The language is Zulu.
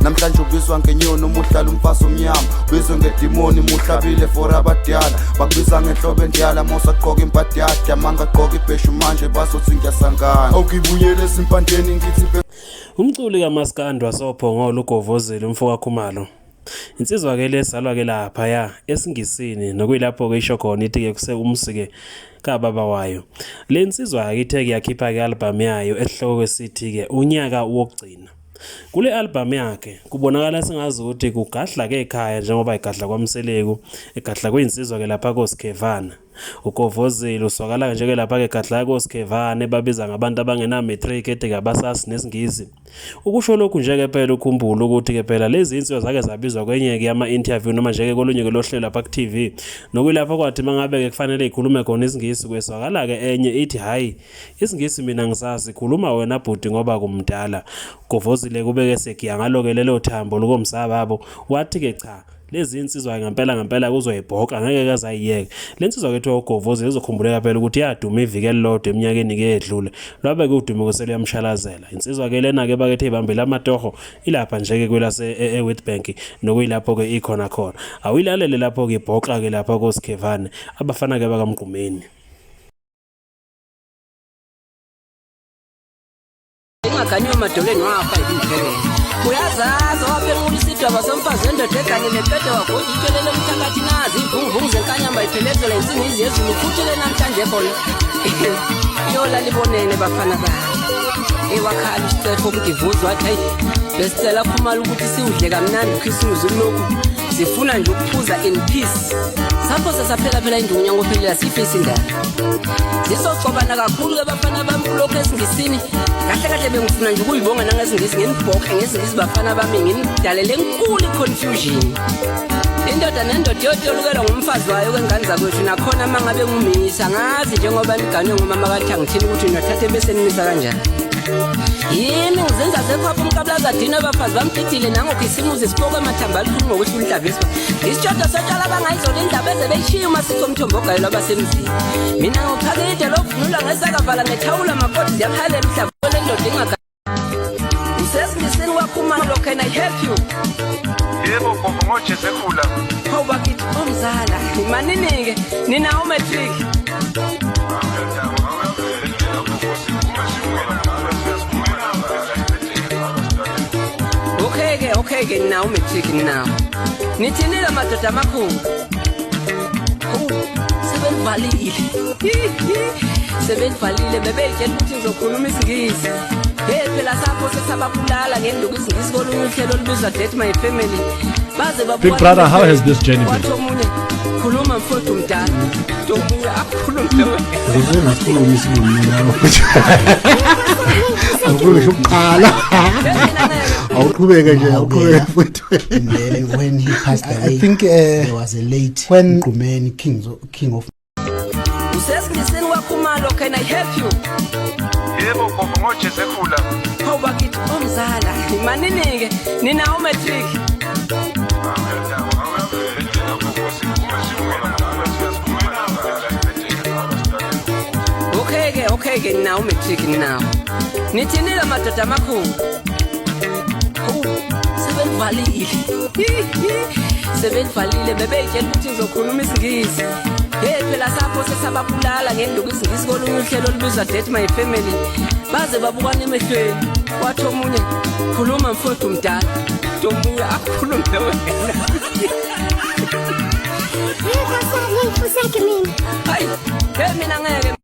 Namhlanje ubizwa ngenyoni uma uhlala umfazi omnyama, ubizwe ngedimoni muhlabile for abadala, bakubiza ngenhlobo endala mosagqoka imbadada, mangagqoka ibheshu manje bazothi ngiyasangana. Awukibuyele ezimpandeni ngithi Umculi kaMaskandi wasoPhongolo uGovozile umfo kaKhumalo. Insizwa-ke le ezalwa-ke laphaya esiNgisini nokuyilapho-ke isho khona ithi-ke kuse umsi-ke kababa wayo. Le nsizwa-ke ithe-ke yakhipha-ke i-albhamu yayo esihloko esithi-ke Unyaka Wokugcina. Kule albhamu yakhe kubonakala sengazi ukuthi kugadla-ke ekhaya njengoba egadla kwaMseleku, egadla kwinsizwa-ke lapha koSkhevana. Ugovozile uswakala nje-ke lapha-ke egadla koSkhevana ebabiza ngabantu abangena-matric ethi kabasasi nesiNgisi. Ukusho lokhu nje-ke phela ukhumbule ukuthi-ke phela lezi insizwa zake zabizwa kwenye-ke yama-interview noma nje-ke kolunye-ke lohlelo lapha ku-TV nokuyilapho kwathi uma ngabe-ke kufanele ikhulume khona isiNgisi kwezwakala-ke enye ithi hhayi isiNgisi mina ngisazi khuluma wena bhuti ngoba kumdala. Govozile kubeke segiya ngalo-ke lelo thambo lukomsababo wathi-ke cha lezi insizwa ngempela ngempela kuzoyibhoka ngeke kazayiyeke le nsizwa ke kuthiwa uGovozi izokhumbuleka phela ukuthi yaduma iviki elilodwa eminyakeni ke edlule lwabe kudume kusele yamshalazela insizwa ke lena ke bakethe ibambele amatoho ilapha nje ke kwelase eWitbank nokuyilapho ke ikhona khona awuyilalele lapho ke ibhoxa ke lapha koSkhevane abafana ke bakaMgqumeni. Ingaganyiwe emadolweni wafa yimphekelo. Uyazazi waphengula isidwaba somfazi wendoda eganile qede wagodla itshelele umthakathi nazi ivunguvungu zenkanyamba iphelezela insingizi yezulu futhi le namhlanje khona. Iyola libonene bafana bami. Ewakhala isicefe umgivuzi wathi hayi besicela khumala ukuthi siwudle kamnandi ukhisimuzi kulokhu sifuna nje ukuphuza in peace. Sapho sesaphela phela induku nyango phelela sifisa indaba. Zizocobana kakhulu ke bafana bami kulokhu esiNgisini. Kahle kahle bengifuna nje ukuyibonga nangesingisi nginibhoke ngesingisi bafana bami nginidalele enkulu i-confusion. Indoda nendoda iyotolukelwa ngumfazi wayo kwengane zakwethu nakhona uma ngabe ngumisa ngazi njengoba niganwe ngumama kaThangithini ukuthi niyothatha bese nimisa kanjani. Yimi ngizenza zekhwapha umkabulaza dina abafazi bamdidile nangokhisimuzi sipoko emathamba alikhulu ngokuhlula inhlavisi. Isitshodo sotshwala bangayizona indaba eze beyishiya uma sikho umthombo ogayelwa abasemzini. Mina ngochakide lovunula ngesakavala ngethawula makoti ziyamhalela uhlavu lendoda ingaga. Usesingisini kwakhumalo can I help you? Yebo gogo ngojeze khula. Hawu bakithi umzala manini-ke ninawo matric. Okay ke okay ke ninawo matric ninawo. Nithinile madoda amakhulu. Oh, sebenivalile. Sebenivalile bebeyitshela ukuthi ngizokhuluma isiNgisi. Hey phela sapho sesababulala ngenduku isiNgisi kolunye uhlelo olubizwa Death My Family. Baze babuka Big brother, how has this journey been? Wathi omunye khuluma mfowethu mdala. Omunye akhulume wena. Ukuze ungakhulumi isilungu nawe. Awuqhubeke ukuqala. Awuqhubeke nje, awuqhubeke mfowethu. And then when he passed away, I think there was a late Gqumeni king of Usesingisini kwakhumalo can I help you? Yebo gogo ngojeze khula. Hawu bakithi umzala manini-ke ninawo matric. Okay ke okay ke ninawo matric ninawo. Nithinile madoda amakhulu. Oh, sebenivalile. Sebenivalile bebeyitshela ukuthi ngizokhuluma isiNgisi. Hey phela sapho sesababulala ngenduku isiNgisi kolunye uhlelo olubizwa Death My Family. Baze babukana emehlweni. Wathi omunye khuluma mfowethu mdala. Omunye akhulume wena. Hayi, hey mina ngeke